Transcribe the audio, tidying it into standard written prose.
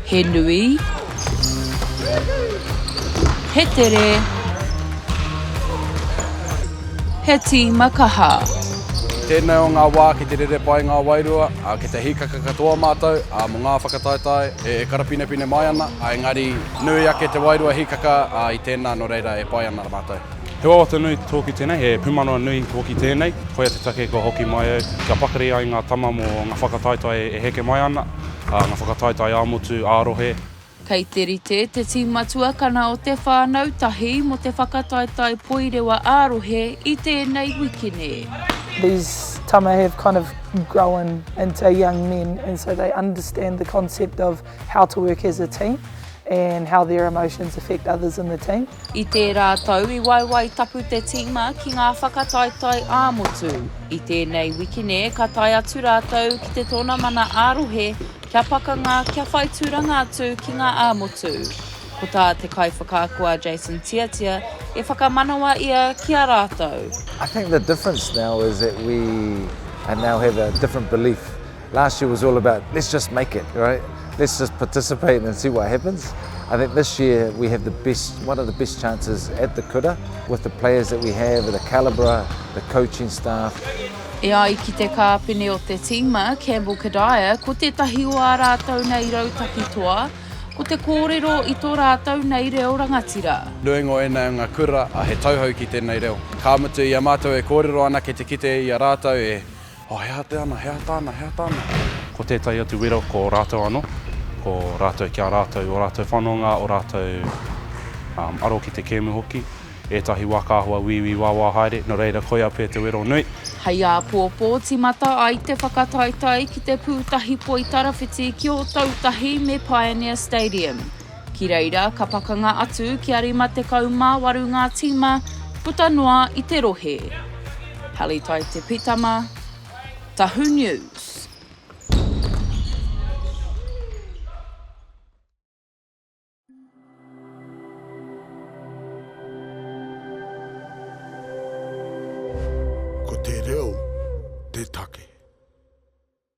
He nui, he tere, he tīma kaha. Tēnei o ngā wā ki te rere pai ngā wairua, ā, ki te hīkaka katoa mātou, ā, mō ngā whakataetae e karapinepine mai ana, ā, engari nui ake te wairua hīkaka, ā, i tēnā, nō reira e pai ana mātou. He wawata nui tōku tēnei, he pūmanawa nui hoki tēnei. Koia te take kua hoki mai au, kia pakari ai ngā tama mō ngā whakataetae e heke mai ana, ā, ngā whakataetae ā-motu, ā-rohe. Kei te rite te tīma tuakana o te whānau tahi mō te whakataetae poirewa ā-rohe i tēnei wikene. These tama have kind of grown into young men and so they understand the concept of how to work as a team and how their emotions affect others in the team. I tērā tau i waewae tapu te tīma ki ngā whakataetae ā-motu. I tēnei wikene ka tae atu rātou ki te tōnamana ā-rohe Kia pakanga, kia whai tūranga atu ki ngā ā-motu. Ko tā te kaiwhakaako a Jason Tiatia, e whakamanawa ia ki a rātou. I think the difference now is that we now have a different belief. Last year was all about let's just make it, right? Let's just participate and see what happens. I think this year we have the best, one of the best chances at the kura with the players that we have, the calibre, the coaching staff. E ai ki te kāpene o te tīma, Campbell Kadaia, ko tētahi o ā rātou nei rautaki toa, ko te kōrero i tō rātou nei reo rangatira. Nuinga o ēnei o ngā kura, he tauhou ki tēnei reo. Ka mutu i a mātou e kōrero ana kei te kite i a rātou e, oh, he aha te ana, he aha tāna, he aha tāna. Ko tētahi atu wero ko rātou anō, ko rātou ki a rātou, ō rātou whanonga, ō rātou aro ki te kēmu hoki. Ētahi wā ka āhua wīwī wāwā haere, nō reira koia pea te wero nui. Hei āpōpō tīmata ai te whakataetae ki te pūtahi poitarawhiti ki Ōtautahi me Pioneer Stadium. Ki reira ka pakanga atu kia 58 ngā tīma puta noa i te rohe. Halitai Te Pitama, Tahu News. Ko te reo.